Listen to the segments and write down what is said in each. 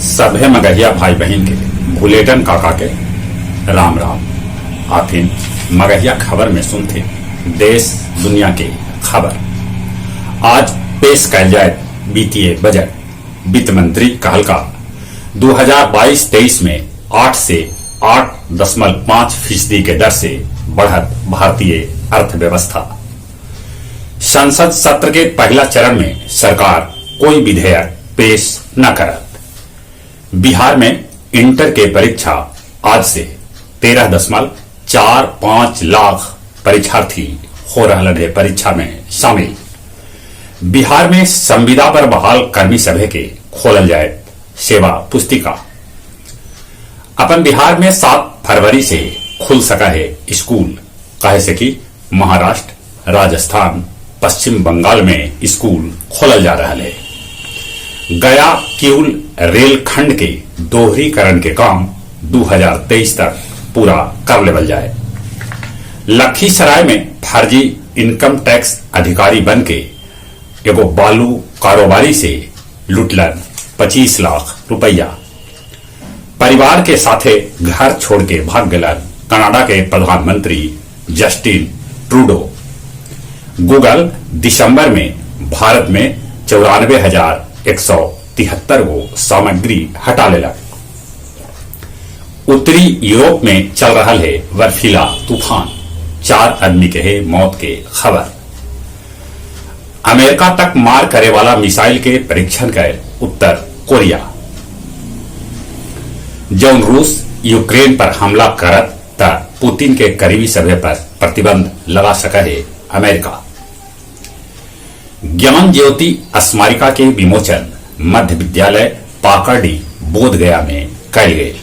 सभे मगहिया भाई बहिन के भुलेटन काका के राम राम। आथिन मगहिया खबर में सुनथिन देश दुनिया के खबर। आज पेश कैल जाए वित्तीय बजट। वित्त मंत्री कहलका 2022-23 में 8 से 8.5 फीसदी के दर से बढ़त भारतीय अर्थव्यवस्था। संसद सत्र के पहला चरण में सरकार कोई विधेयक पेश न करत। बिहार में इंटर के परीक्षा आज से 13.45 लाख परीक्षार्थी हो रहा है परीक्षा में शामिल। बिहार में संविदा पर बहाल कर्मी सभे के खोलल जाए सेवा पुस्तिका। अपन बिहार में 7 फरवरी से खुल सका है स्कूल, कहे से कि महाराष्ट्र, राजस्थान, पश्चिम बंगाल में स्कूल खोलल जा रहा है। गया किउल रेल खंड के दोहरीकरण के काम 2023 तक पूरा कर लेवल जाए। लखीसराय में फर्जी इनकम टैक्स अधिकारी बन के एगो बालू कारोबारी से लुटलन 25 लाख रुपया। परिवार के साथे घर छोड़ के भाग गलन कनाडा के प्रधानमंत्री जस्टिन ट्रूडो। गूगल दिसंबर में भारत में 94,173 गो सामग्री हटा लेलक। उत्तरी यूरोप में चल रहा है बर्फीला तूफान, 4 आदमी के है मौत के खबर। अमेरिका तक मार करे वाला मिसाइल के परीक्षण करे उत्तर कोरिया। जौन रूस यूक्रेन पर हमला करत त पुतिन के करीबी सभे पर प्रतिबंध लगा सका है अमेरिका। ज्ञान ज्योति स्मारिका के विमोचन मध्य विद्यालय पाकड़ी बोध गया में कैल गए।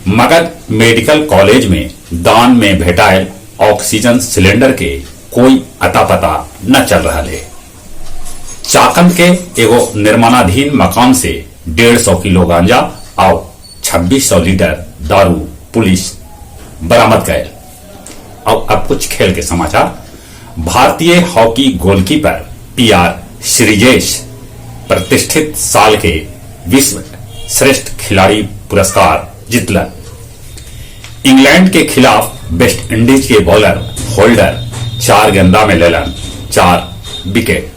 मगध मेडिकल कॉलेज में दान में भेटायल ऑक्सीजन सिलेंडर के कोई अता पता न चल रहा है। चाकंद के एगो निर्माणाधीन मकान से 150 किलो गांजा और 2600 लीटर दारू पुलिस बरामद कैल। और अब कुछ खेल के समाचार। भारतीय हॉकी गोलकीपर पीआर श्रीजेश प्रतिष्ठित साल के विश्व श्रेष्ठ खिलाड़ी पुरस्कार जीतलन। इंग्लैंड के खिलाफ वेस्ट इंडीज के बॉलर होल्डर 4 गेंदा में लेलन 4 विकेट।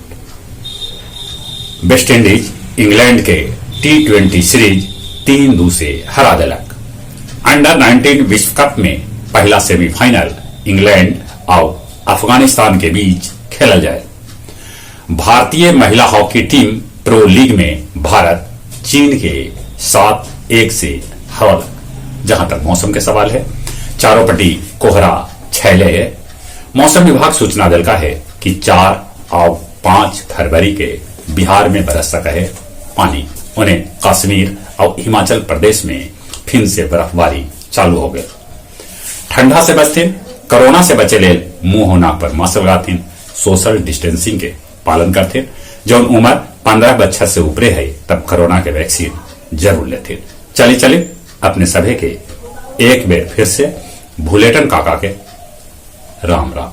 वेस्ट इंडीज इंग्लैंड के T20 series 3-2 से हरा देलक। अंडर 19 विश्व कप में पहला सेमीफाइनल इंग्लैंड और अफगानिस्तान के बीच खेलल जाए। भारतीय महिला हॉकी टीम प्रो लीग में भारत चीन के 7-1 से हरौलक। जहां तक मौसम के सवाल है, चारों पटी कोहरा छैले है। मौसम विभाग सूचना दिलका है कि 4 और 5 फरवरी के बिहार में बरस सका है पानी। उन्हें कश्मीर और हिमाचल प्रदेश में फिर से बर्फबारी चालू हो गई। ठंडा से बचथिन, कोरोना से बचे लेल मुंह और नाक पर मास्क लगाथिन, सोशल डिस्टेंसिंग के पालन करथिन। जौन उम्र 15 बच्छर से ऊपरे है तब कोरोना के वैक्सीन जरूर लेथिन। चले चले अपने सभे के एक बेर फिर से भुलेटन काका के राम राम।